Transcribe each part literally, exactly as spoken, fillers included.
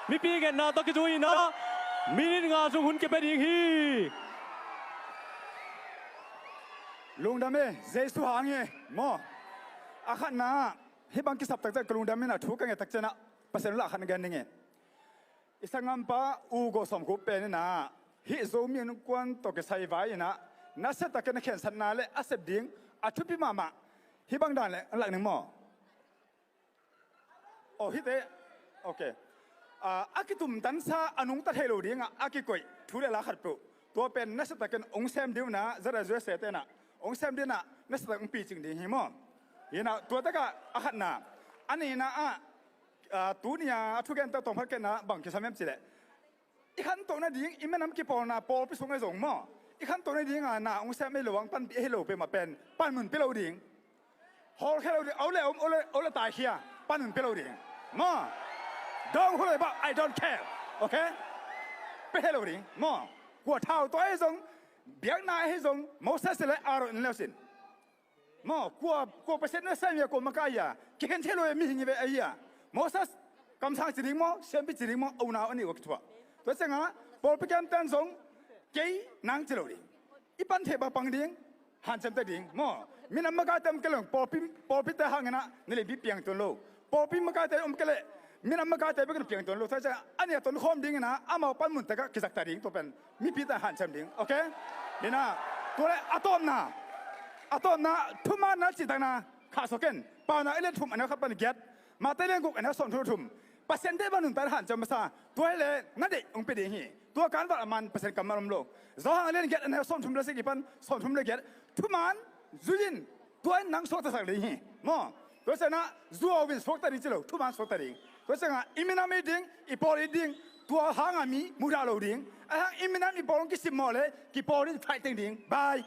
Mipi ngetna tawh kizui inah minit nga sung hun kipia ding hi. Lungdam e, Jesu hang hi maw. A khatna, hih bang kisap takciang ka lungdam inah thu ka nget takcianah Pasian lungdam khat gen ding hi. I sanggampa U Go Sawm Khup pen inah hih Zomi Innkuan tawh kisai vai inah nasia takin a khensatna le a sep ding a thupi mahmah hih bang dan le an lak ning maw? Aw, hihte. Ok. Ah, a kitumtansa a nungta thei lo dingah a kikoih thu le la khat peuh tua pen nasia takin hong sem ding uh inah, zara zuese tenah hong sem ding inah nasia takin hong picing ding hi maw? Hinah tua takah a khatna. A nihna ah, ah, tuni a a thugente tawng phat kei inah bang kisam hiam cih leh, i khantoh nading i minam kipawlna pawlpi sung ahi zong maw, i khantoh nadinga na hong sem ahi lo, hong panpih ahi lo peuhmah pen panmun pia lo ding. Hawlkhia lo ding, a ut le om, a ut le, a ut le taikhia, panmun pia lo ding maw. Dawng hua lo hi bah, I don't care. Ok? Pia hi lo ding maw. Kua thau tua ahi zong, biakna ahi zong, Moses le Aaron in le uh sin. Maw, kua, kua Pasian na sem hi a, kua makai hi a, kikhen thei lo hi a, mihing hi ve ahi a. Moses kamsang ci ding maw, siampi ci ding maw, a unau a nih uh a kithuah. Tua ciangah pawlpi kemten zong kei nang ci lo ding. I pan theih bang pang ding, hanciam ta ding maw. Minam makaite om kei leh pawlpi, pawlpite hanginah na lianpi piang tuan lo. Pawlpi makaite om kei leh minam makaite bek in piang tuan lo. Tua ciangah a nih a tonkhawm dinginah amau panmun takah kizak ta ding, tua pen mipite hanciam ding. Ok? Hinah, tua le a tawpna, a tawpna, thumaanna cihtakna khahsuah ken. Paunak a lian thum, a neu khat pan giat, Mate a lian guk, a neu sawm thum le thum. Pasian deih bang nuntak in hanciam masa, tua hi le na deih hong pia ding hi. Tua kanvak a man Pasian kammal om lo. Johan a lian giat, a neu sawm thum le sagih pan sawm thum le giat. Thumaan zui in, tua in nang suaktasak ding hi maw. Tua ciangah zuau in suakta ding ci lo, thumaan suakta ding. Tua ciangah i minam i ding, i pawl i ding, tua hanga mi mudah lo ding. Ahi hang i minam i pawl hong kisimmawh le kipawl in fight teng ding. Bye.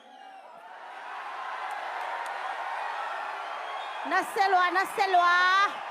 Na sia lua, na sia lua.